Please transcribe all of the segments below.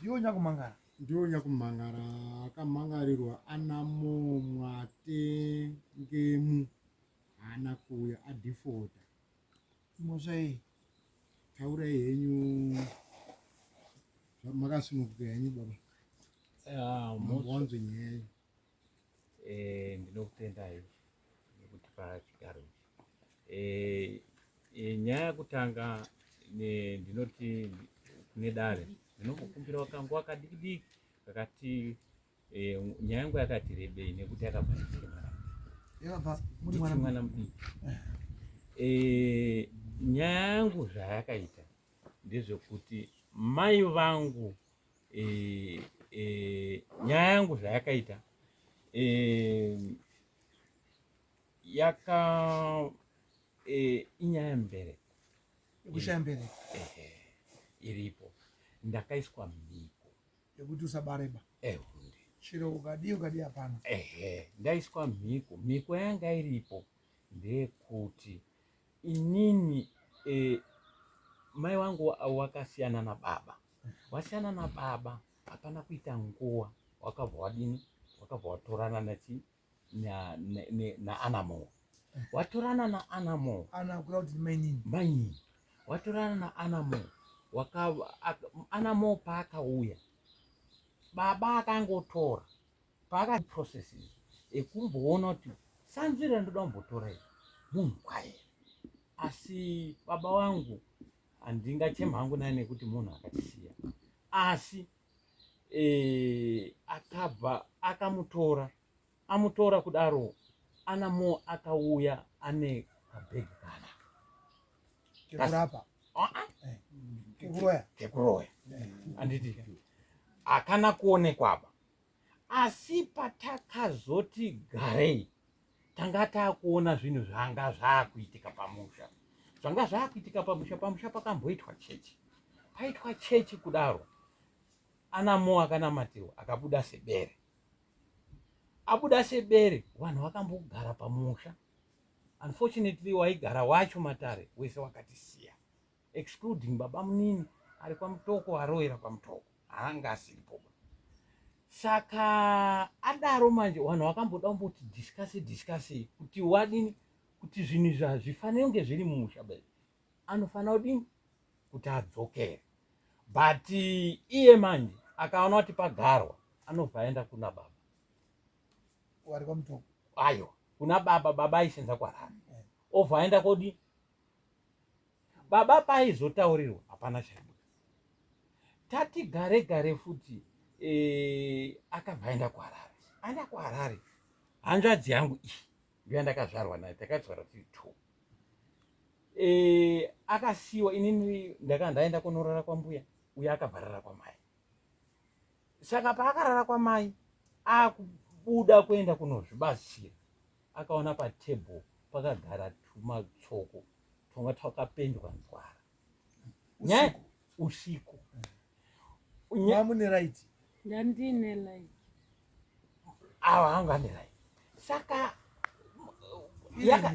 Ndiwo nyakumangara. Ndiwo nyakumangara akamhangarirwa anamo mwatengemu haana kuuya adefota. Mhosva iyi. Taurai henyu makasununguka henyu baba. Ah, mhosva Wanzwe nyaya iyi. Ndinokutendai nekutipa chigaro ichi. Nyaya yekutanga ndinoti kune dare ndinokukumbirawo kanguva kadiki diki kakati nyaya yangu yakati rebei nekuti yakabva ndichiri mwana Yakabva muri ndichiri mwana mwana mudiki. Nyaya yangu zvayakaita ndezvekuti mai vangu nyaya yangu zvayakaita yaka inyaya yembereko. Yekushaya mbereko. Ehe, iripo. Ndakaiswa mhiko yekuti usabareba. Ehunde. Chero ukadii ukadii hapana. Ehe, ndaiswa mhiko. Mhiko yanga iripo ndeyekuti inini mai wangu wakasiyana nababa. Wasiyana nababa hapana kuita nguva wakabva wadini, wakabva watorana nachi naAnamo. Watorana naAnamo. Ana kuda kuti mainini. Mainini. Watorana naAnamo. Anamo paakauya baba akangotora paaka processes ekumboona kuti sanzira ndoda kumbotora izvi munhu kwaye. Asi baba wangu handingachema hangu naye nekuti munhu akatisiya, asi akabva akamutora, amutora kudaro Anamo akauya ane kabhegi kana kekurapa. Kekuroya. Kekuroya. Handiti hakana kuonekwaba, asi patakazoti garei tanga taakuona zvinhu zvanga zvaakuitika pamusha, zvanga zvaakuitika pamusha. Pamusha pakamboitwa chechi, paitwa chechi kudaro Anamo akanamatirwa akabuda sebere. Abuda sebere vanhu vakambogara pamusha. Unfortunately waigara wacho matare wese wakatisiya, excluding baba munini ari kwaMutoko, aroera kwaMutoko, haanga asiripo. Saka adaro manje vanhu vakamboda kumboti discuss discuss kuti wadini, kuti zvinhu izvi hazvifaniri kunge zviri mumusha, but anofanira kudini kuti adzokere. But iye manje akaona kuti pagarwa anobva aenda kuna baba Wari kwaMutoko. Aiwa, kuna baba. Baba aisenza kwaRari, obva aenda kodi baba. Paizotaurirwa hapana chaibuda. Tati gare gare futi akabva aenda kuHarare. Aenda kuHarare, hanzvadzi yangu iyi ndiyo yandakazvarwa nayo, takazvarwa tiri two. Akasiwa, inini ndaka ndaenda kunorara kwambuya, uye akabva rara kwamai. Saka paakarara kwamai akubuda kuenda kunozvibatsira, akaona patebho pakagara tumatsoko twanga twakapendwa nzwara. Nyaya usiku. Mamune right. Ndandine light. Awa anga ane right. Saka yaka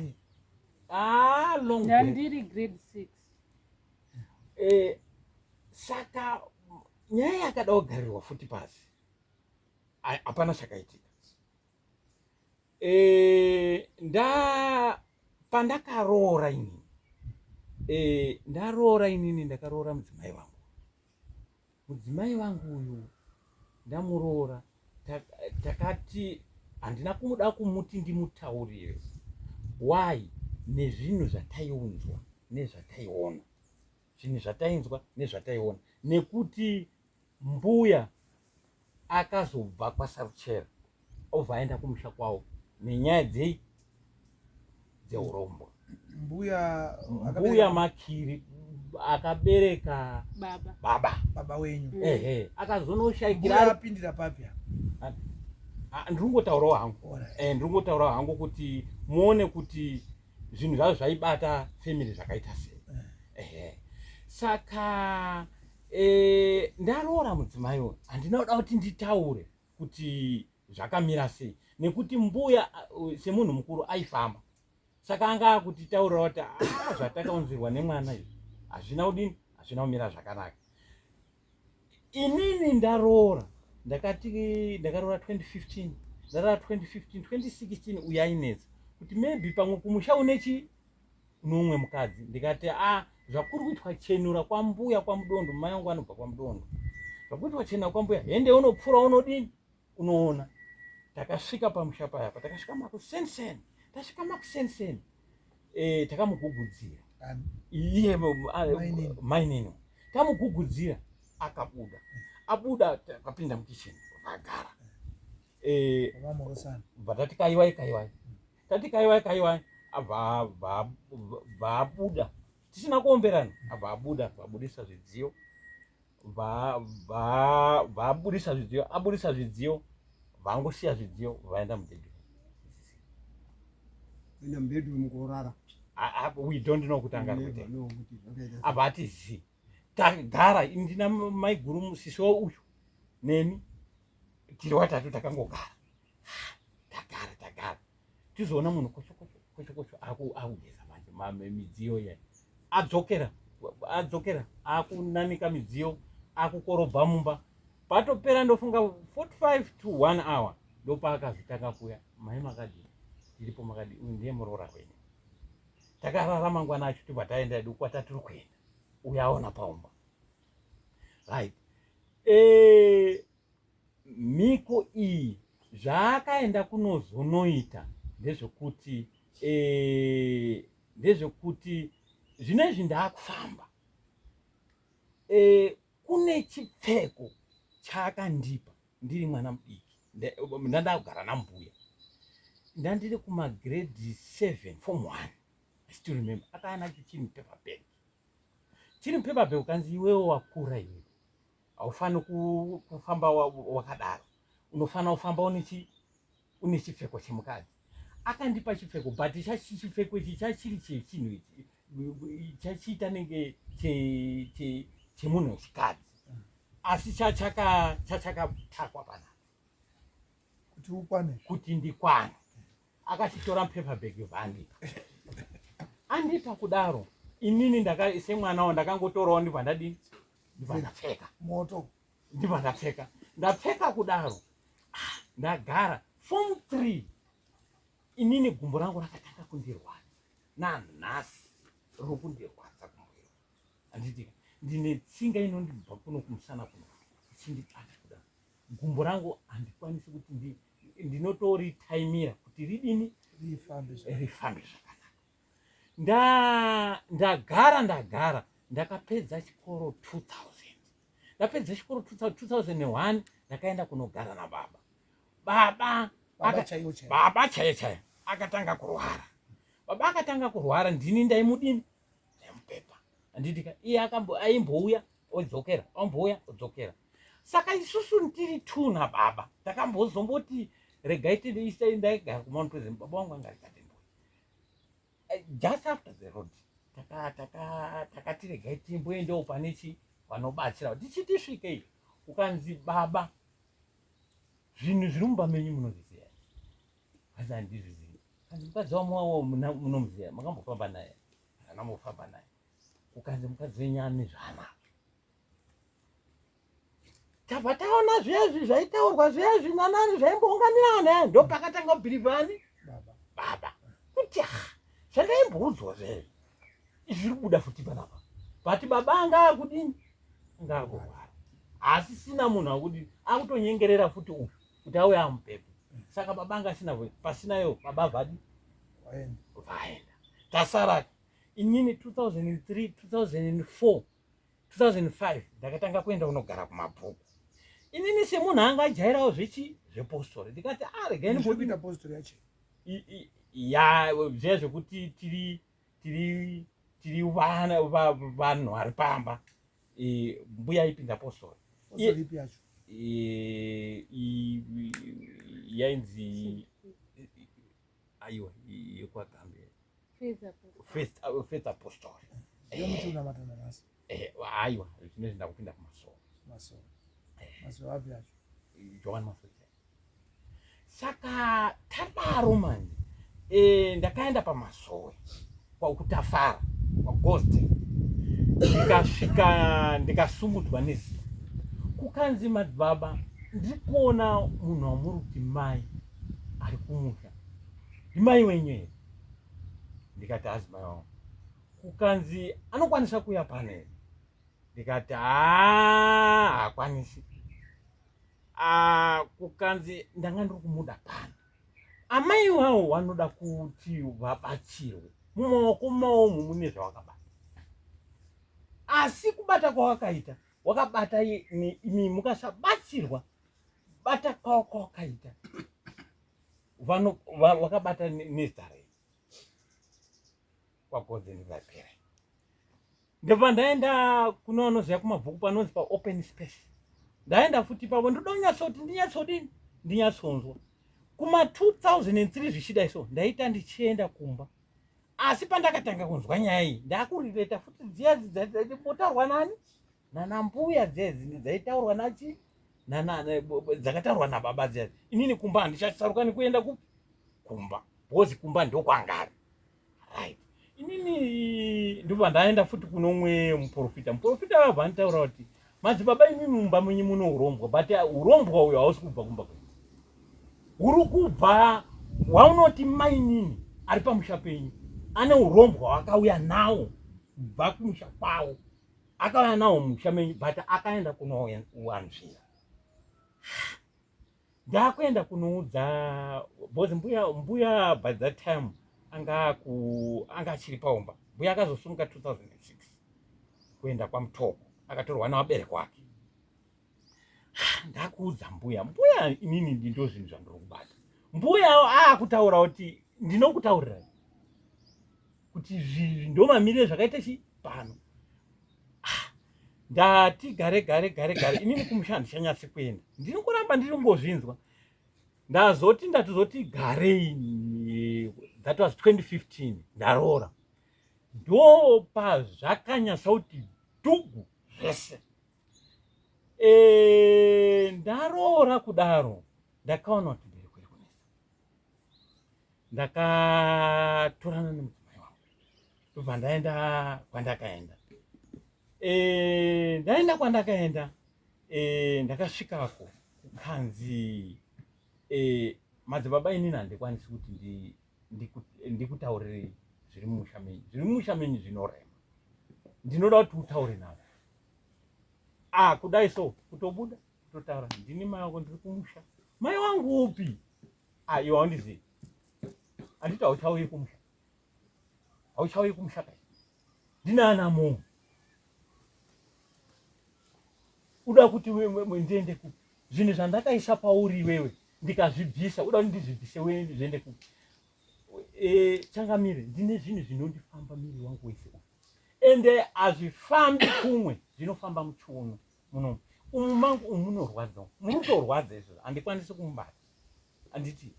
ah long back. Ndandiri grade 6. Saka nyaya yakada kugarirwa futi pasi, hapana chakaitika. Nda pandakaroora inini, ndaroora inini, ndakaroora mudzimai wangu. Mudzimai wangu uyu ndamuroora, takati handina kumuda kumuti ndimutaurire why nezvinhu zvataiunzwa nezvataiona, zvinhu zvatainzwa nezvataiona, nekuti mbuya akazobva kwaSaruchera obva aenda kumusha kwavo nenyaya dzei dzeurombwa. Mbuya mbuya Makiri akabereka baba. Baba. Baba wenyu. Ehe, akazonoshaikira. Mbuya apindira papi apa? Ndiri kungotaurawo hangu. Ndiri kungotaurawo hangu kuti muone kuti zvinhu zvazvo zvaibata family zvakaita sei. Ehe, saka ndaroora mudzimai uyu, handina kuda kuti nditaure kuti zvakamira sei, nekuti mbuya semunhu mukuru aifamba, saka anga akutitaurira kuti zvatakaunzirwa nemwana izvi hazvina kudini, hazvina kumira zvakanaka. Inini ndaroora, ndakati ndakaroora 2015, ndaroora 2015, 2016 uyu ainetsa kuti maybe pamwe kumusha une chi unoumwe mukadzi. Ndikati a ah, zvakuri kuitwa chenura kwambuya kwaMudondo, mai wangu anobva kwaMudondo, zvakuitwa chenura kwambuya, hende unopfuura unodini unoona. Takasvika pamusha paya, patakasvika makuseniseni, tasvika makuseniseni e, takamugugudzira iye mainini, tamugugudzira akabuda, abuda takapinda mukicheni vagara eh, bva tati kaiwai kaiwai, tati kaiwai kaiwai, abva abuda tisina kuomberana, abva abuda, vabudisa zvidziyo, vabudisa zvidziyo, abudisa zvidziyo, vangosiya zvidziyo, vaenda mubedroom. Enda mubedroom korara. We don't know kuti anga ari kuita, abva ati zi tagara ndina maiguru musisi uyu neni tiri watatu, takangogara tagara tagara, tizoona munhu kocho kocho kocho kocho akugeza manje midziyo iya, adzokera adzokera akunanika midziyo, akukorobha mumba. Patopera ndofunga 45 to 1 hour, ndopaakazotanga kuya, "Mai, makadii?" "Tiripo, makadii?" "Uyu ndiye muroora wenyu." Takarara, mangwana acho tibva taenda edu kwatatiri kuenda, uyo aona paumba, right? Mhiko iyi zvaakaenda kunozonoita ndezvekuti zvinezvi ndaakufamba, kune chipfeko chaakandipa ndiri mwana mudiki, ndandakugara nambuya, ndandiri kumagrade 7, form 1, I still remember. Akaya nacho chiri mupaper bag, chiri mupaper bag, ukanzi, "Iwewe wakura iwewe, haufani kufamba wakadaro, unofanira kufamba une chipfeko chemukadzi." Akandipa chipfeko, but chipfeko ichi chachiri chechinhu ichi chachiita nenge chemunhu wechikadzi, asi chachakatakwa panapa. Kuti ukwane. Kuti ndikwane. Akachitora mupaper bag, yobva andipa. Andipa kudaro, inini ndaka semwanawo ndakangotorawo, ndibva ndadini, ndibva ndapfeka. Moto. Ndibva ndapfeka. Ndapfeka kudaro, ah, ndagara form 3, inini gumbo rangu rakatanga kundirwadza, nanhasi riri kundirwadza gumbo iro, handitika? Ndine tsinga inondibva kuno kumusana kuno ichindibata kudaro. Gumbo rangu handikwanisi kuti ndinotoritaimira kuti ridini, rifambe. Rifambe zvakanaka. Ndagara ndagara, ndakapedza chikoro 2000. Ndapedza chikoro 2001, ndakaenda kunogara nababa. Baba Baba chaiwo chaiwo. Baba chaiyo chaiyo akatanga kurwara. Baba akatanga kurwara, ndini ndaimudini, ndaimupepa, handitika? Iye akambo aimbouya odzokera, ambouya odzokera. Saka isusu tiri two nababa, takambozomboti regai tiise. Ndaigara kuMount Pleasant, baba wangu anga ari garden boy, just after the road. Takati regai timboendewo pane chi vanobatsira. Tichiti svikei, ukanzi, "Baba, zvinhu zviri mumba menyu munozviziva?" Asi handizvizivi. Kanzi, "Mukadzi wamuwawo munomuziva? Makambofamba naye?" "Handina mbofamba naye." Ukanzi, "Mukadzi wenyu ane zvaanazvo." Tabva taona zviyazvi zvaitaurwa zviyazvi nanani zvaimbounganirana, ndo pakatanga kubhirivhani Baba. Baba kuti, "Ah, zvandaimboudzwa zvezvi zviri kubuda futi panapa." But baba anga akudini, anga akurwara, asisina munhu akudini, akutonyengerera futi uyu kuti auye amupepe. Saka baba anga asina, pasinayo baba vadi Waenda. Vaenda, tasara inini. 2003, 2004, 2005 ndakatanga kuenda kunogara kumabhuku. Inini semunhu anga ajairawo zvechi zvepostori, ndikati, "A, regai Ndiri ndimbodini." kuita postori yacho. Ya, zviya zvekuti tiri vana vanhu vari pamba. Mbuya aipinda postori. Postori ipi yacho? Yainzi, aiwa, yekwaGambe. Faith Apostle. Ndiyo muti unamata nanhasi? Aiwa, zvinezvi ndakupinda kumasoro. Masoro, masoro api acho? Joan Masowe. Saka tadaro manje, ndakaenda pamasowe kwakutafara kwaGoste, ndikasvika ndikasumudzwa nezita. Kukanzi madzibaba, ndiri kuona munhu wamuri kuti mai ari kumusha, ndimai wenyu here? Ndikati hazi mai wangu. Kukanzi anokwanisa kuuya pano here? Ndikati haa, haakwanisi. Kukanzi ndanga ndiri kumuda pano, amai wawo wanoda kuti vabatsirwe, mumaoko mawo umu mune zvawakabata, asi kubata kwawakaita wakabata imi mukasabatsirwa, bata kwawo kwawakaita wakabata nezita renyu kwagodzendivapera. Ndobva ndaenda kune vanoziva kumabhuku panonzi paopen space. Ndaenda futi ipapo, ndoda kunyatsoti ndinyatsodini, ndinyatsonzwa. Kuma 2003 zvichida iso ndaita ndichienda kumba, asi pandakatanga kunzwa nyaya iyi ndakurireta futi dziya dzaimbotaurwa nani nanambuya dziya dzaitaurwa nachi dzakataurwa nababa dziya. Inini kumba handichasarukani kuenda kupi kumba, because kumba ndokwangari, right? Inini ndobva ndaenda futi kunomwe muprofita. Muprofita vabva anditaura kuti madzibaba, imi mumba menyu muno urombwa, but urombwa uyo hausi kubva kumba kwenyu, huri kubva waunoti mainini ari pamusha penyu ane urombwa wakauya nawo kubva kumusha kwawo, akauya nawo mumusha menyu, but akaenda kunowanzvira. Ndakuenda kunoudza because mbuya by that time anga achiri paumba. Mbuya akazosumuka 2006 kuenda kwaMutoko, akatorwa navabereki wake. Ndakuudza mbuya, mbuya inini ndo zvinhu zvandiri kubata. Mbuya aakutaura kuti ndinokutaurirai kuti ndo mamirire zvakaita chi pano. Ndati gare gare gare gare, inini kumusha handichanyatsi kuenda, ndiri kuramba ndiri kungozvinzwa. Ndazoti ndatozoti garei, that was 2015, ndaroora, ndo pazvakanyatsa kuti dhugu zvese. Ndaroora kudaro, ndakaona kuti mberi kuri kunetsa. Ndakatorana nemudzimai wangu, ndobva ndaenda kwandakaenda. Ndaenda kwandakaenda, ndakasvikako kukanzi madzibaba, inini handikwanisi kuti ndikutaurire zviri mumusha menyu. Zviri mumusha menyu zvinorema, ndinoda kuti utaure navo. Ah, kudai so kutobuda kutotaura, ndini mai wako, ndiri kumusha. Mai wangu upi? Ah, iwe haundizivi, handiti hauchauyi kumusha, hauchauyi kumusha kai, ndina munhu uda kuti ndiende kupi? Zvinhu zvandakaisa pauri iwewe ndikazvibvisa, uda kuti ndizvibvise zviende kupi? Changamire, ndine zvinhu zvinondifamba miri wangu wese, ende hazvifambi kumwe, zvinofamba muchiuno muno umu mangu umu munorwadza, munotorwadza izvozvo, handikwanisi kumubata, handiti?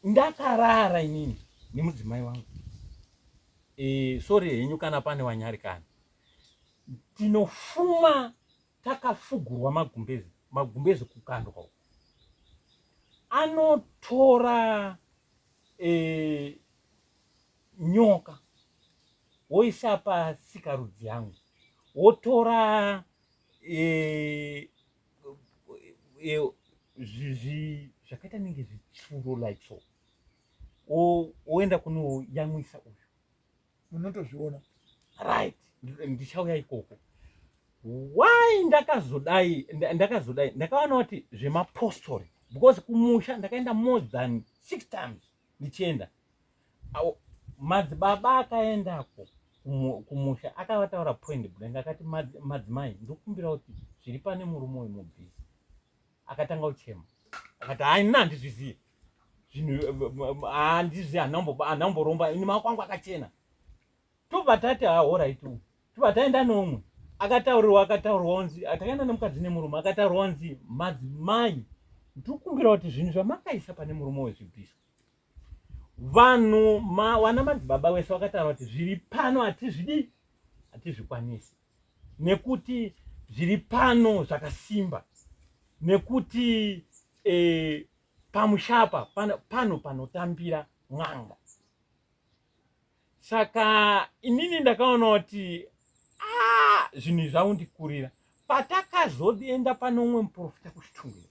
Ndakarara inini nemudzimai wangu. Sorry henyu kana pane wanyarikana. Tinofuma takafugurwa magumbezi, magumbezi kukandwa uko. Anotora nyoka woisa pasikarudzi yangu, wotora zvakaita nenge zvitsuro like so, woenda kunoyamwisa uyu. Munotozviona. Right, ndichauya ikoko. Why ndakazodai? Ndakazodai ndakaona kuti zvemapostori, because kumusha ndakaenda more than six times ndichienda. Madzibaba akaendako kumusha akavataura point blank, akati madzimai, ndokumbira kuti zviri pane murume uyu mubvisi. Akatanga kuchema, akati hai, nina handizvizivi zvinhu, handizvi, handamboromba ini, maoko angu akachena. Tobva tati ha, alright, tobva taenda nomwe akataurirwa, akataurirwa onzi, takaenda nemukadzi nemurume, akataurirwa onzi madzimai, ndikumbira kuti zvinhu zvamakaisa pane murume uyu zvibviswe. Vanhu wana madzibaba wese vakataura kuti zviri pano hatizvidi, hatizvikwanisi, nekuti zviri pano zvakasimba, nekuti pamushapa pano panotambira n'anga. Saka inini ndakaona kuti ah, Zvinhu izvi zvaundikurira. Patakazoenda pane umwe muprofita kuChitungwiza,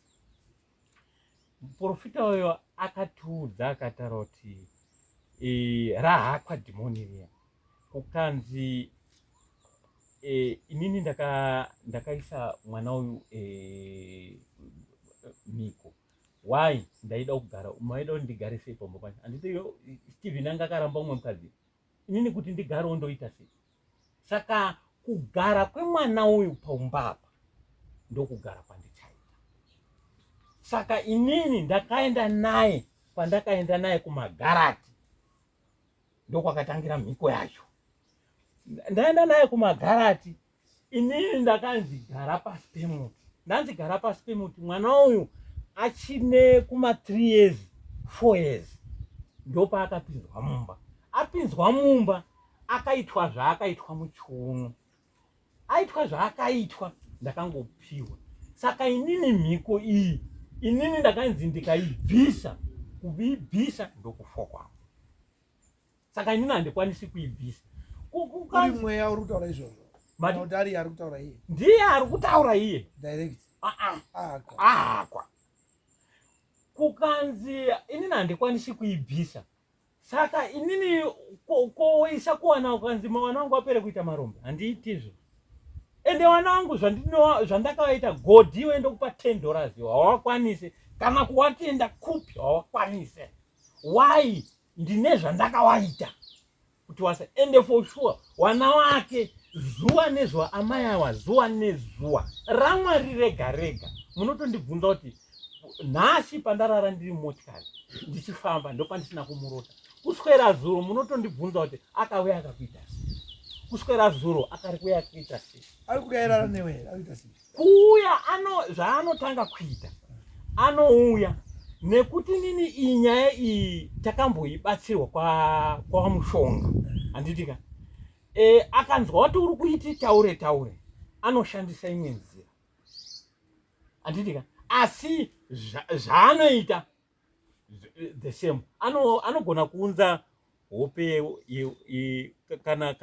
muprofita uyo akatiudza akataura kuti rahakwa dhimoni riya, kukanzi inini ndakaisa mwana uyu mhiko. Why ndaida kugara, maida kuti ndigare sei pamba pacho? Handiti Steven anga akaramba umwe mukadzi, inini kuti ndigarewo ndoita sei? Saka kugara kwemwana uyu paumba apa ndokugara kwandichaita. Saka inini ndakaenda naye, kwandakaenda naye kumagarati ndokwakatangira mhiko yacho. Ndaenda naye kumagarati, inini ndakanzi gara pasi pemuti. Ndanzi gara pasi pemuti, mwana uyu achine kuma 3 years 4 years ndopaakapinzwa mumba. Apinzwa mumba akaitwa zvaakaitwa muchiuno, aitwa zvaakaitwa, ndakangopiwa. Saka inini mhiko iyi inini ndakanzi ndikaibvisa, kuibvisa ndokufa kwangu. Saka inini handikwanisi kuibvisa. Uri mweya uri kutaura izvozvo? Kuti ari ari kutaura iye? Ndiye ari kutaura iye direct. Ahakwa. Kukanzi inini handikwanisi kuibvisa. Saka inini koisa kuwana, ukanzi mawana wangu apere kuita marombe, handiitizvo. Ende wana wangu zvandakavaita godhi, iwe ndokupa $10 iwe hawakwanise kana kuwatenda kupi, hawakwanise. Why? Ndine zvandakawaita kuti wasa. Ende for sure wana wake zuva nezuva, amai awa zuva nezuva raMwari rega rega munotondibvunza kuti nhasi pandarara ndiri motikari ndichifamba ndopandisina kumurota. Kuswera zuro munotondibvunza kuti akauya akakuita sei, kuswera zuro akari kuuya akuita sei. Ari kudairara newe, akuita sei? Kuuya ano zvaanotanga kuita, anouya nekuti nini iyi nyaya iyi takamboibatsirwa kwaMushonga, handiti ka? Akanzwa kuti uri kuiti taure taure, anoshandisa imwe nzira, handiti ka? Asi zvaanoita the same, anogona kuunza hope kana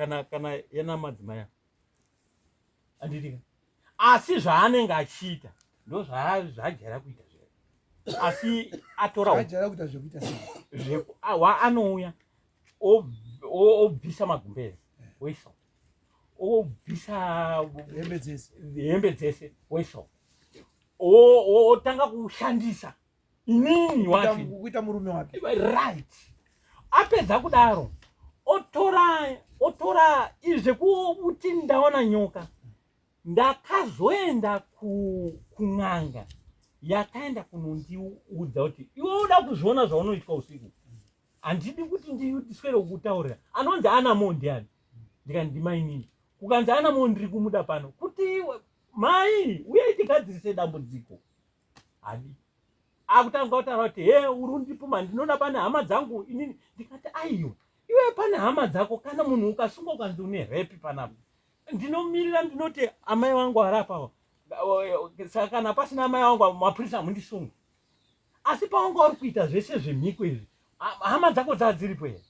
yana madzimai, handiti ka? Asi zvaanenge achiita ndo zvaajaira kuita zve, asi atora Ajaira kuita zvekuita sei? Anouya obvisa magumbezi oisa, obvisa hembe dzese, hembe dzese oisa, otanga kushandisa inini wacho kuita murume wake. Right. Apedza kudaro otora izvi zvekuti ndaona nyoka. Ndakazoenda kun'anga yakaenda kunondiudza kuti iwe uda kuzviona zvaunoitwa usiku, handidi kuti ndiswere kukutaurira. Anonzi anamo ndiani? Ndikati ndimainini. Kukanzi anamo ndiri kumuda pano kuti mai uyai tigadzirise dambudziko. Hadi akutanga kutaura kuti he, uri undipuma, ndinoda pane hama dzangu inini. Ndikati aiwa, iwe pane hama dzako, kana munhu ukasungwa ukanzi une rape panapa, ndinomirira, ndinoti amai vangu ari apa. Saka kana pasina amai vangu, mapurisa hamundisungi. Asi pawanga uri kuita zvese zvemhiko izvi, hama dzako dzaa dziripo here?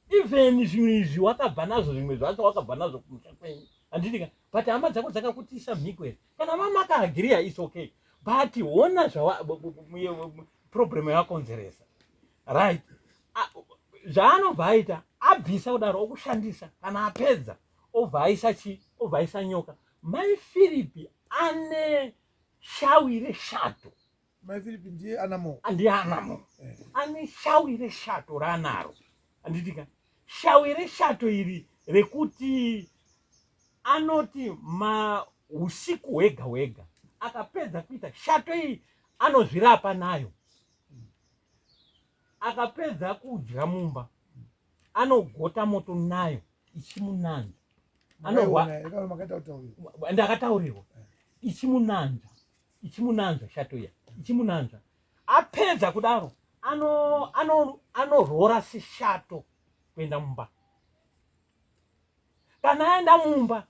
Even zvimwe izvi wakabva nazvo, zvimwe zvacho wakabva nazvo kumusha kwenyu, handiti ka? But hama dzako dzakakutisa mhiko here? Kana mamakaagiriya is okay, but hona zvawa problem yawakonzeresa, right? Zvaanobva aita, abvisa kudaro okushandisa. Kana apedza obva aisa chi, obva aisa nyoka. Mai Firipi ane shawi reshato. Mai Firipi ndiye anamo? Ndiye anamo. Ane shawi reshato raanaro, handiti ka? Shawi reshato iri rekuti anoti ma usiku hwega hwega akapedza kuita shato iyi anozvirapa nayo. Akapedza kudya mumba anogota moto nayo ichimunanzva. Ndakataurirwa ichimunanzva, ichimunanzva shato iya ichimunanzva. Apedza kudaro anorora seshato kuenda mumba. Kana aenda mumba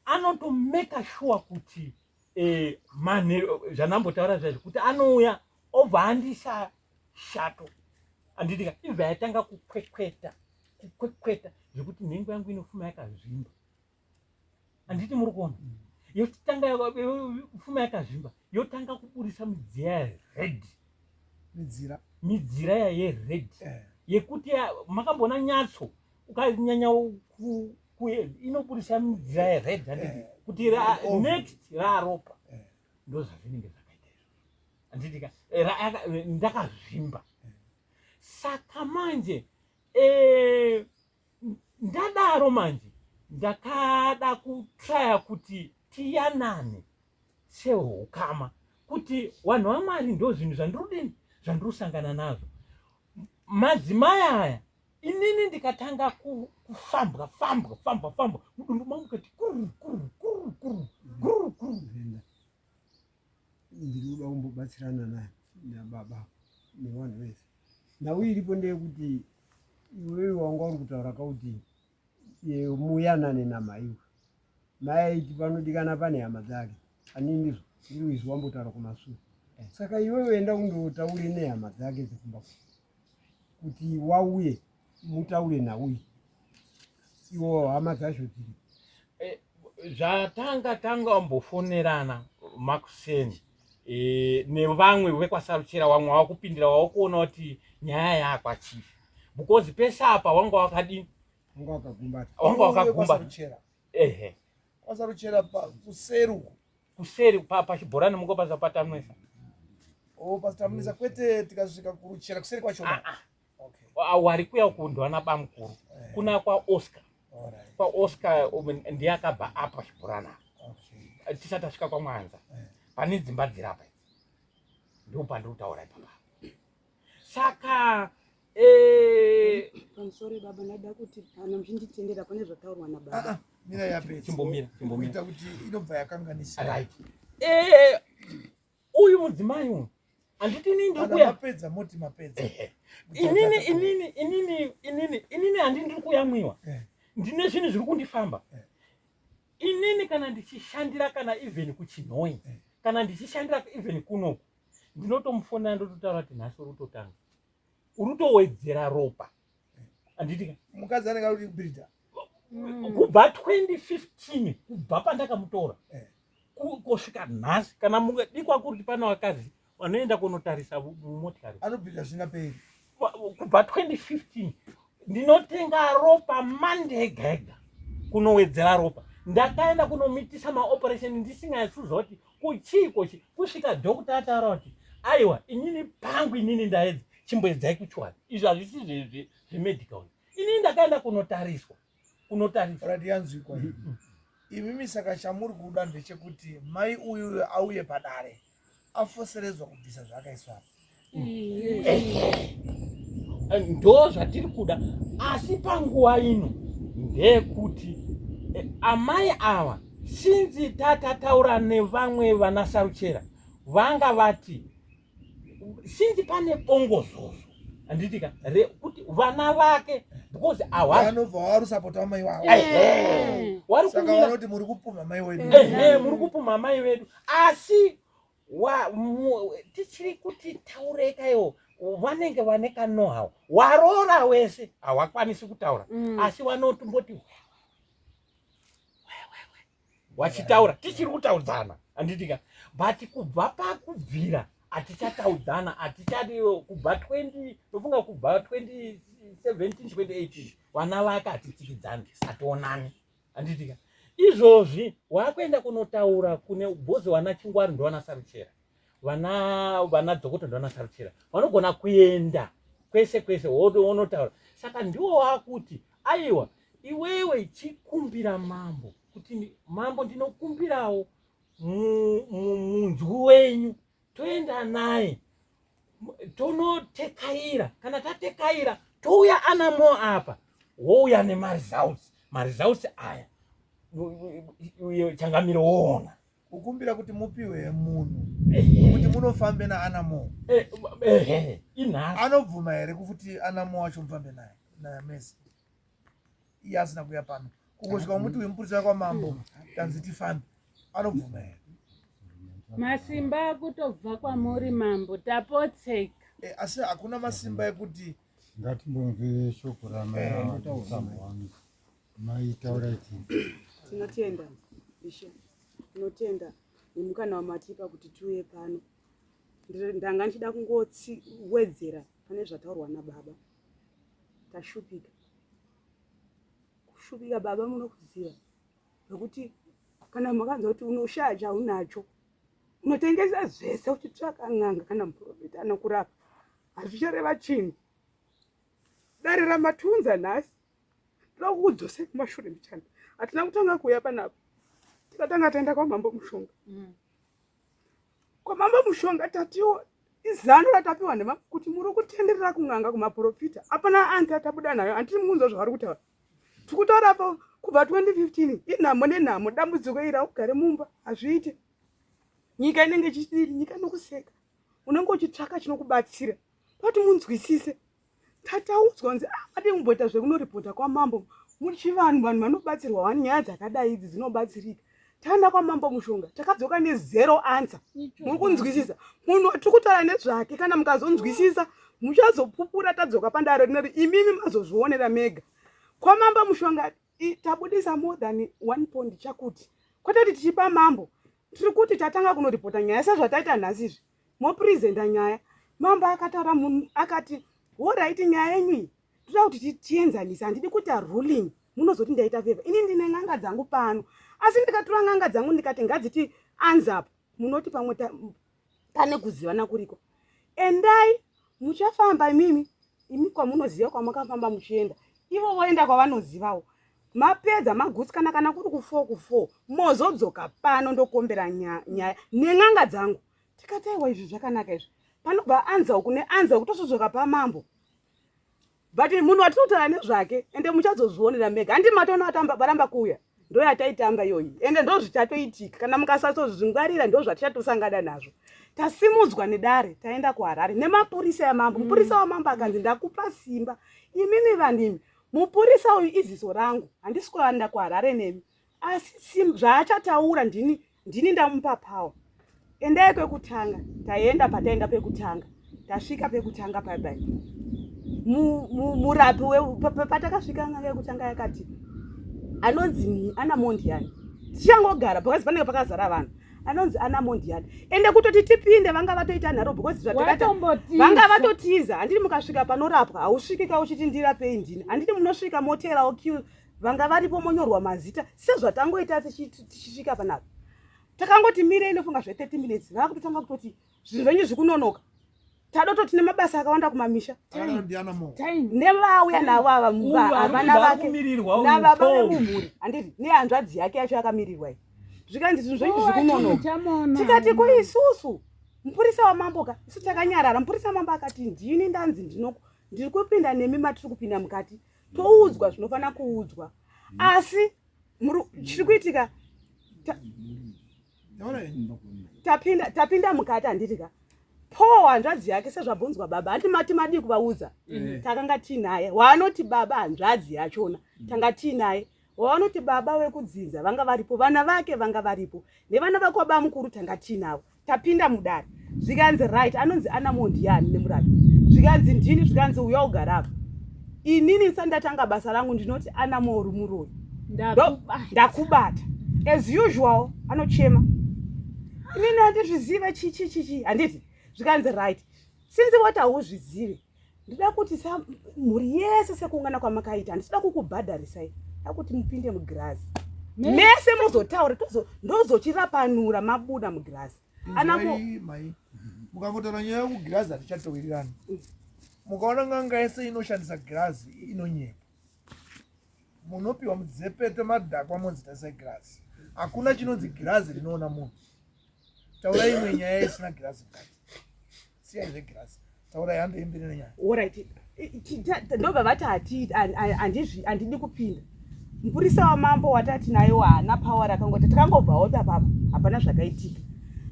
anotomeka sure kuti manheru zvandambotaura zvaizvo kuti anouya obva andisa shato, handitika? Ibva yatanga kukwekweta, kukwekweta zvekuti nhengo yangu inofuma yakazvimba. Handiti muri kuona? Yotanga fuma yakazvimba, yotanga kuburisa midziya yered. Midzira. Midzira yered. Yekuti makamboona nyatso ukanyanya inoburisa midzira yered, handiti? Kuti next raropa. Ndozvazvinenge zvakaita izvozvo. Handiti ka? Ndakazvimba. Saka manje ndadaro manje ndakada kutraya kuti tiyanane sehukama, kuti vanhu vaMwari ndo zvinhu zvandirudini zvandirusangana nazvo. Madzimai aya, inini ndikatanga kufambwa fambwa fambwa fambwa mudumbu mangu kati kuru kuru kuru kuru kuru kuru. Venda, ndiri kuda kumbobatsirana nababa nevanhu vese. Nhau iripo ndeyekuti iwewe wanga uri kutaura kauti muyanane namaiwe. Mai aiti panodikana pane hama dzake, ani ndizvo ndiri izvi wambotaura kumasure. Saka iwewe enda undotaure nehama dzake dzekumba kuti wauye mutaure nauye, iwo hama dzacho dziri. Zvatanga tanga wambofonerana makuseni nevamwe vekwaSaruchera, vamwe wakupindira, wakuona kuti nyaya yakwachief, because pese apa wanga wakadini? Wanga wakagumbata. Wanga wakagumbata. Kwasaruchera. Ehe. Kwasaruchera kuseri uku. Kuseri pachibhorani mungo patamwesa. O, pasitamisa, kwete tikasvika kuruchera kuseri kwacho. Ah, ah. Okay. Wari kuya kundwana bamukuru kuna kwaOscar. KwaOscar ndiye akabva apa chibhorani apa. Tisati tasvika kwaMwanza, pane dzimba dzirapa idzi, ndo pandiri kutaura ipapa. Saka Pamusoro baba, ndada kuti kana muchinditendera pane zvataurwa nababa. Ah, ah, mira yapedza. Chimbomira, chimbomira. Kuita kuti inobva yakanganisa. Right, uyu mudzimai uyu, handiti inini ndiri Kana kuya mapedza moti mapedza. Ehe. Inini handi ndiri kuyamwiwa. Ndine zvinhu zviri kundifamba. Inini kana ndichishandira kana even kuChinhoi, kana ndichishandira even kunoku, ndinotomufonera ndototaura kuti nhasi uri kutotanga, uri kutowedzera ropa, handiti ka? Mukadzi anenge ari kubhirida. Kubva 2015, kubva pandakamutora kusvika nhasi, kana mukadikwa kuri kuti pane vakadzi vanoenda kunotarisa mumotikari, Anobhirida zvisingaperi. Kubva 2015 ndinotenga ropa mande ega ega kunowedzera ropa. Ndakaenda kunomitisa maoperation ndisinganyatsoziva kuti kuchii kochi, kusvika dhokota ataura kuti aiwa, inini pangu inini ndaedza, chimboedzai kuchwani. Izvi hazvisi zvemedical. Inini ndakaenda kunotariswa, kunotariswa. Right, yanzwikwa iyi. Imimi saka chamuri kuda ndechekuti mai uyu auye padare afoseredzwa kubvisa zvaakaiswa apa. Ndo zvatiri kuda, asi panguva ino ndeyekuti amai ava, sinzi tatataura nevamwe vanaSaruchera, vanga vati sinzi pane bongozozo, handiti ka, rekuti vana vake, because awa Vanobva varusapota mai wavo. Wari Saka kumira vanoti muri kupumha mai wedu. Ehe, muri kupumha mai vedu, asi tichiri kuti taureka iwo vanenge vane kanohau warora wese hawakwanisi kutaura, asi vanotomboti wachitaura, tichiri kutaudzana, handitika? But kubva pakubvira hatichataudzana, hatichadi. Kubva 20, ndofunga kubva 2017 2018, vana vake hatitsikidzani, hationani, handitika? Izvozvi wakuenda kunotaura kune bhozi, vana Chingwari ndovana Saruchera, vana Dzokoto ndovana Saruchera, vanogona kuenda kwese kwese wonotaura. Saka ndiwo wakuti aiwa, iwewe chikumbira mambo kuti mambo, ndinokumbirawo munzwi wenyu, toenda naye tonotekaira. Kana tatekaira, touya anamo apa, wouya nemaresults. Maresults aya changamiro woona. Kukumbira kuti mupiwe munhu kuti munofambe naanamo. Ehe, inhasi. Anobvuma here kuti anamo wacho mufambe naye namesi, iye asina kuuya pano? Kungosvika umuti uyu mupurisa kwamambo, tanzi tifambe, anobvuma here? Masimba akutobva kwamuri mambo, tapotseka. Asi hakuna masimba ekuti Ngatimbonzwe shoko ramai. Maitaura iti. Tinotenda. Ishe, tinotenda nemukana wamatipa kuti tiuye pano. Ndanga ndichida kungotiwedzera pane zvataurwa nababa. Tashupika. Kushupika baba munokuziva zvekuti kana makanzwa kuti unoshaya chaunacho unotengesa zvese uchitsvaka n'anga kana muprofita anokurapa hazvichareva chinhu. Dare ramatunza nhasi Toda kukudzosai kumashure mbichana. Hatina kutanga kuuya panapa. Tikatanga taenda kwamambo Mushonga. Mm. Kwamambo Mushonga tatiwo izano ratapiwa nema kuti muri kutenderera kun'anga kumaprofita. Hapana anzi atabuda nayo. Handiti mukunzwa zvavari kutaura. Tikutaura pa kubva 2015 inhamo nenhamo dambudziko iri haugare mumba hazviite. Nyika inenge ichidii nyika inokuseka. Unenge uchitsvaka chinokubatsira. Kwati munzwisise. Tataudzwa kunzi ah, madii kumboita zvekunoripota kwamambo muchivanhu vanhu vanobatsirwa wani nyaya dzakadai idzi dzinobatsirika taenda kwamambo mushonga takadzoka nezero answer muri kunzwisisa munhu watiri kutaura nezvake kana mukazonzwisisa muchazopupura tadzoka pandaro rinori imimi mazozvionera mega kwamambo mushonga tabudisa more than one pond chakuti kwete kuti tichipa mambo tiri kuti tatanga kunoripota nyaya sezvataita nhasi izvi mopresenta nyaya mambo akataura munhu akati horaiti nyaya yenyu iyi toda kuti tienzanise handidi kuita ruling munozoti ndaita favor ini ndine n'anga dzangu pano asi ndikatora n'anga dzangu ndikati ngadziti anzapo munoti pamwe pane kuzivana kuriko endai muchafamba imimi imi kwamunoziva kwamakafamba muchienda ivo voenda kwavanozivawo mapedza magutsikana kana kuri kufo kufo mozodzoka pano ndokombera nyaya nen'anga dzangu tikati aiwa izvi zvakanaka izvi panobva anza uku neanza uku tosodzoka pamambo but munhu watinotaura nezvake ende muchazozvionera mega handi matoona vatamba varamba kuuya ndoyataitamba iyoyi ende ndozvichatoitika kana mukasatozvingwarira ndozvatichatosangana nazvo tasimudzwa nedare taenda kuharare nemapurisa yamambo mupurisa wamambo akanzi ndakupa simba imimi vanhu imi mupurisa uyu iziso rangu handisi kuenda kuharare nemi asi zvaachataura ndini ndini ndamupa power endai kwekutanga taenda pataenda pekutanga tasvika pekutanga paipai murapi patakasvika n'anga yekutanga yakati anonzi ana mondiyani tichangogara because panenge pakazara vanhu anonzi ana mondiyani ende kutoti tipinde vanga vatoita nharo because zvatakata vanga vatotiza handiti mukasvika panorapwa hausviki ka uchiti ndirapei ndini handiti munosvika moteerawo q vanga varipo monyorwa mazita sezvatangoita tichisvika panapa takangoti mirei ndofunga zve 30 minutes vakutotanga kutoti zvinhu zvenyu zvikunonoka tadoto tine mabasa akawanda kumamisha nevauya navo ava havana vake navaba vemumhuri handiti nehanzvadzi yake yacho yakamirirwa iyi zvikanzi zvinhu zvenyu zvikunonoka tikati ko isusu mupurisa wamambo ka isu takanyarara mupurisa wamambo akati ndini ndanzi ndinoku ndiri kupinda nemi matiri kupinda mukati toudzwa zvinofanira kuudzwa asi chiri kuitika tapinda tapinda mukati handiti ka po hanzvadzi yake sezvabvunzwa baba hanti mati madii kuvaudza mm. takanga tiinaye waanoti baba hanzvadzi yachona mm. tanga tiinaye waanoti baba wekudzinza vanga varipo vana vake vanga varipo nevana vakwaba mukuru tanga tiinavo tapinda mudare zvikanzi right anonzi anamo ndiyani nemurapi zvikanzi ndini zvikanzi uya ugara apa inini ndisati ndatanga basa rangu ndinoti anamo uri muroyi ndakubata as usual anochema inini handizvizive chichichichi handiti zvikanzi right since wati hauzvizive Ndida kuti sa mhuri yese sekuungana kwamakaita handisida kukubhadharisai da kuti mupinde mugirazi mese mozotaura ndozochirapanura mabuda mugirazi mai mukangotaura nyaya yekugirazi hatichatowirirani mukaona n'anga yese inoshandisa girazi inonyepa munopiwa mudzepete madhakwa monzi tasai girazi hakuna chinonzi girazi rinoona munhu taurai imwe nyaya isina girazi mukati siyai zvegirazi taurai hande imbiri nenyaya orit ndobva vati handidi kupinda mupurisa wamambo watati naye haana power akangoti takangobvawo papapa hapana zvakaitika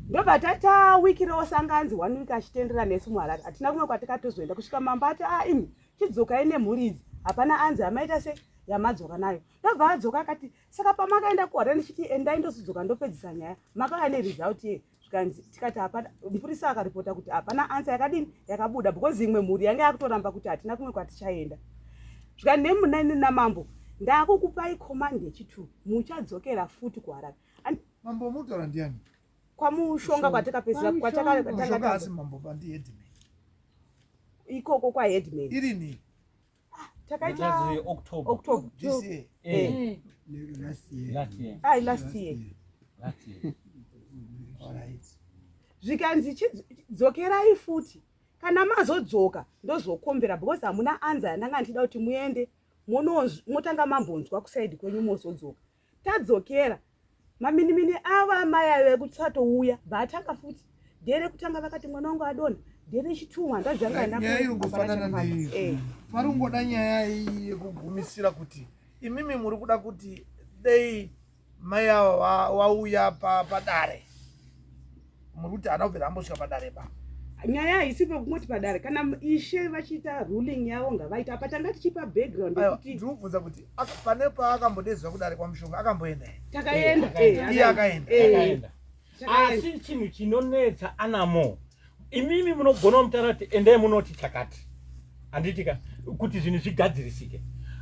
ndobva tata wiki rose anga anzi one week achitendera nesu muharare hatina kumwe kwatikatozoenda kusvika mambo ati a ah, imi chidzokai nemhuri idzi hapana anzi amaita se yamadzoka nayo ndobva adzoka akati saka pamakaenda kuharare ndichiti endai ndozodzoka ndopedzisa nyaya makauya neresult ye zvikanzi tikati hapana mupurisa akaripota kuti hapana ansa yakadini yakabuda because imwe mhuri yanga yakutoramba kuti hatina kumwe kwatichaenda zvikanzi nemunani namambo ndakukupai command yechitwo muchadzokera futi kuharare. Mambo mutaura ndiani? Kwamushonga kwatakapedzera kwatakatanga. Asi mambo pandi headman. Ikoko kwa headman. Irini? Ah, takaita October. October. This year. Eh. eh. Last year. Last year. Ah, last year. Last year. All right. Zvikanzi chidzokerai futi kana mazodzoka ndozokombera because hamuna anza yandanga ndichida kuti muende motanga mambonzwa kusaidi kwenyu mozodzoka. Tadzokera maminimini avo amai ayo ekutisatouya bvatanga futi dare rekutanga vakati mwana wangu adonha dare rechitwo hanzvadzi yangu haina nyaya iri kungofanana kuhapana nei pari kungoda nyaya iyi yekugumisira kuti imimi muri kuda kuti dei mai ava vauya padare muri kuti haana kubvira ambosvika padare ba nyaya haisi pekungoti padare kana ishe vachiita ruling yavo ngavaita apa tanga tichipa background yekuti ndinobvunza kuti pane paakambodedzwa kudare kwamushonga akamboenda here takaenda eh, iye akaenda eh. Asi chinhu chinonetsa anamo imimi munogona mutaura kuti endai munoti chakati handitika kuti zvinhu zvigadzirisike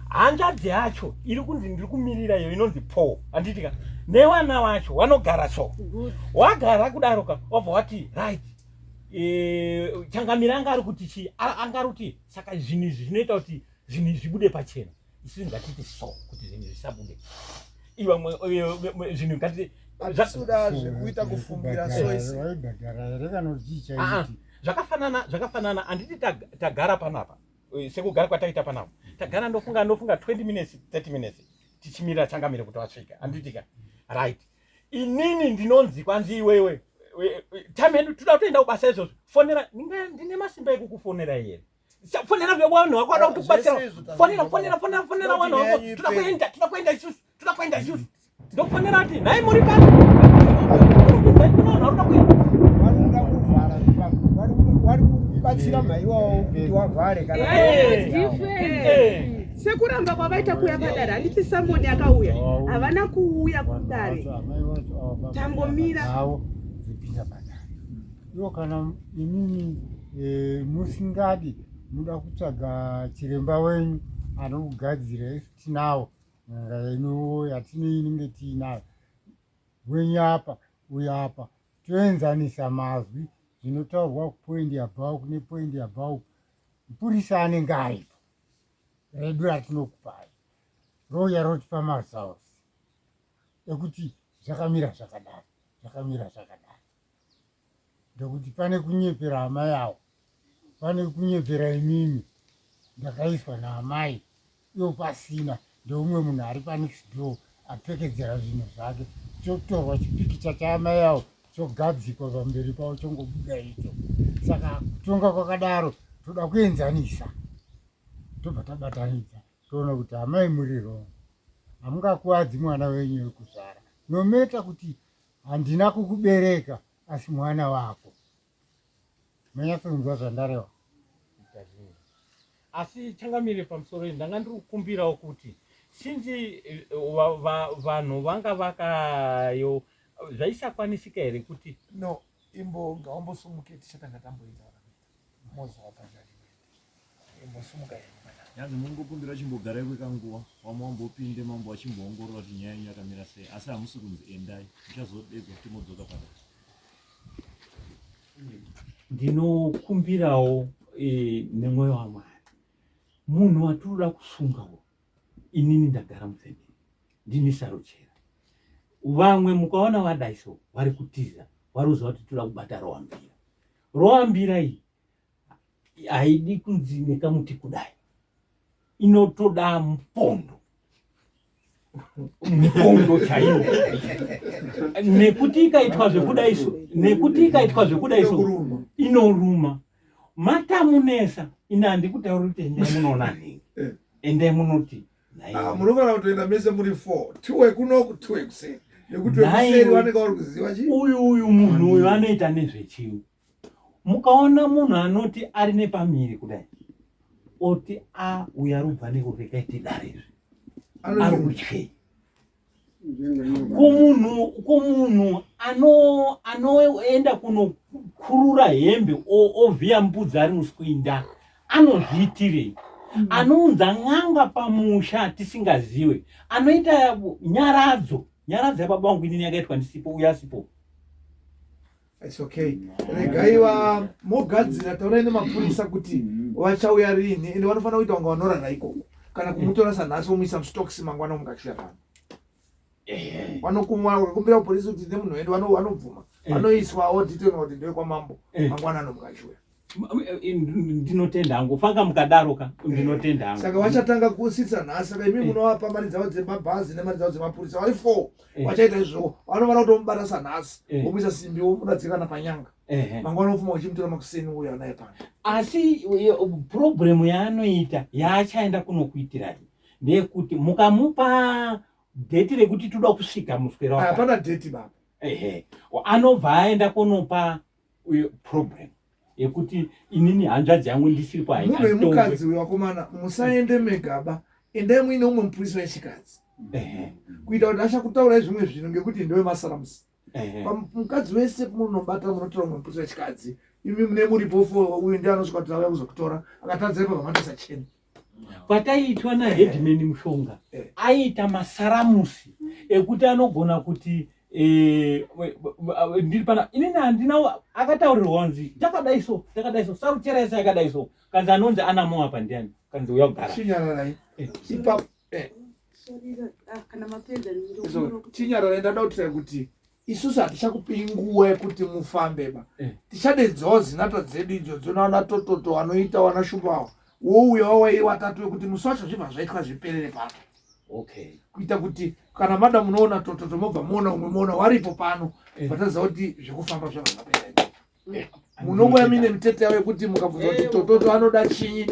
hanzvadzi yacho iri kunzi ndiri kumirira iyo inonzi po handitika nevana vacho vanogara so wagara kudaro ka wabva wati right e, changamire anga ari kuti chii anga ari kuti saka zvinhu izvi zvinoita kuti zvinhu izvi zvibude pachena isusu ngatiti so kuti zvinhu zvisabude iwa zvinhu ngatiti hatisuda zvekuita kufungira so ah, ah, zvakafanana zvakafanana handiti tagara panapa eh, sekugara kwataita panapa tagara ndofunga ndofunga 20 minutes 30 minutes tichimirira changamire kuti vasvika handitika right inini ndinonzi kwanzi iwewe time yedu toda kutoenda kubasa izvozvo fonera ndine masimba ekukufonera here fonera vanhu vako vada kutokubatsira fonera fonera fonera fonera vanhu vako toda kuenda toda kuenda isusu toda kuenda isusu ndokufonera kuti nhai muri pano vari kubatsira mhai wavo kuti wavhare kana sekuramba kwavaita kuuya padare handiti samoni akauya havana kuuya kudare tangomira ivo kana imimi e, musingadi muda kutsvaga chiremba wenyu anokugadzira isu tinawo n'anga yenuwo yatineinenge tiinayo wenyu apa uyo apa toenzanisa mazwi zvinotaurwa kupoindi yabva uku nepoindi yabva uku mupurisa anenge aripo redu ratinokupai rouya rotipa maresults ekuti zvakamira zvakadai zvakamira zvakadai ndokuti pane kunyepera hama yawo pane kunyepera imimi ndakaiswa naamai iwo pasina ndeumwe munhu ari panext door apfekedzera zvinhu zvake chotorwa chipikicha chaamai yawo chogadzikwa pamberi pavo chongobuda icho saka kutonga kwakadaro toda kuenzanisa tobva tabatanidza toona kuti amai muri wrong hamungakuwadzi mwana wenyu wekuzvara nometa kuti Handina kukubereka asi mwana wako. Manyatsonzwa zvandareva? Asi changamire pamusoro iyi ndanga ndiri kukumbirawo kuti sinzi eh, vanhu vanga vakayo zvaisakwanisika here kuti no imbo ngawambosumuke tichatanga tamboita mozowa pachari imbosumuka yanzi mungokumbira chimbogarai kwekanguva wamwe wambopinde mambo vachimboongorora kuti nyaya yenyu yakamira sei asi hamusi kunzi endai muchazodedzwa kuti modzoka pano ndinokumbirawo e, nemwoyo wamwari munhu watinoda kusungawo inini ndagara mufemeri ndini saruchera vamwe mukaona vadai so vari kutiza vari kuziva kuti toda kubata roambira roambira iyi haidi kunzi nekamuti kudai inotoda mupondo mupondo chaiwo nekuti ikaitwa zvekudai so nekuti ikaitwa zvekudai so inoruma matamunesa ini handikutauri kuti endai munoona nhingi eh. endai munoti ah, munofanira kutoenda mese muri four two wekunoku two wekuseri nekuti wekuseri vanenge vari kuziva chi uyu uyu munhu uyu anoita nezvechiu Mukaona munhu anoti ari nepamiri kudai oti a uyo ari kubva nekureka tidare izvi ari kutyei kumunhu kumunhu anoenda ano kunokurura hembe ovhiya mbudzi ari muswinda anozviitirei mm. anounza n'anga pamusha tisingaziwe anoita nyaradzo. Nyaradzo yababa vangu inini yakaitwa ndisipo uye asipo. It's okay. Regai va mogadzira taurai nemapurisa kuti vachauya rini ende vanofanira kuita kunge vanorara ikoko kana kumutora sanhasi vomuisa mustokisi mangwana mukachiuya pano. Vanokumwa vakakumbira kupolisi kuti nemunhu wedu vanobvuma. Vanoiswa odhitenwa kuti ndewekwamambo mangwana anomukachiuya. Ndinotenda hangu fanga mukadaro ka ndinotenda hangu. Saka vachatanga kusitsa nhasi saka imi munovapa mari dzavo dzemabhazi nemari dzavo dzemapurisa vari four vachaita izvozvo vanofanira kutomubata sanhasi vomuisa simbi vomuradzika kana panyanga mangwana ofuma uchimutora makuseni uyo anaye pano. Asi problem yaanoita yaachaenda kunokuitirai ndeyekuti mukamupa dheti rekuti toda kusvika muswera wakati. Hapana dheti baba. Ehe anobva aenda kunopa uyo problem yekuti inini hanzvadzi yangu ndisiri kwa munhu wemukadzi uyo vakomana musaende megaba endai muine umwe mupurisa wechikadzi kuita kuti achakutaurai zvimwe zvinhu ngekuti ndewe masaramusi mukadzi wese munobata munotora umwe mupurisa wechikadzi imi mune muripo fo uyu ndiye anosvika kuti auya kuzokutora akatadza ipa vamatoisa cheni Pataiitwa naheadman Mushonga eh. aiita masaramusi ekuti anogona kuti eh, ndiri pana inini handina akataurirwa kunzi takadai so takadai so saruchera yese yakadai so kanzi anonzi anamo apa ndiani kanzi uya kugara chinyararai eh. ipapo ah, chinyararai ndada kutirai kuti isusu hatichakupii nguva yekuti mufambe ba eh. tichadedzawo zinata dzedu idzodzo naana tototo vanoita wana shumba wouya wawai watatu wekuti musi wacho zvibva zvaitwa zviperere pano okay kuita kuti kana mada munoona tototo mobva muona umwe muona waripo pano eh. vataziva kuti zvekufamba zvava zvapera eh. munongouya mine mitete yavo yekuti mukabvunza kuti tototo anoda chinyi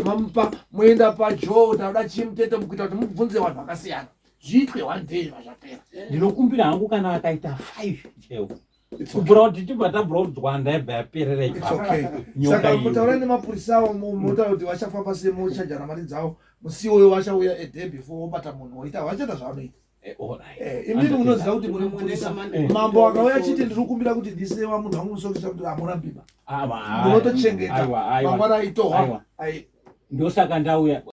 mamupa moenda pajoe tanoda chii mutete mukuita kuti mubvunze vanhu vakasiyana zviitwe one day vazvapera ndinokumbira hangu kana akaita five chaiwo kubvura kuti tibva tabvura kuti dzwanda yabva yaperera ipasaka mutaura nemapurisa awo motaura kuti vachafamba sei mochajana mari dzavo musi iwoyo vachauya a day before wobata munhu woita vachaita zvavanoita eh, eh, imimi munoziva kuti muri mupurisa eh. mambo akauya achiti ndiri kukumbira kuti ndisewa munhu wangu musokisa kuti hamurambiba munotochengeta mangwana aitohwa ndosaka ndauya.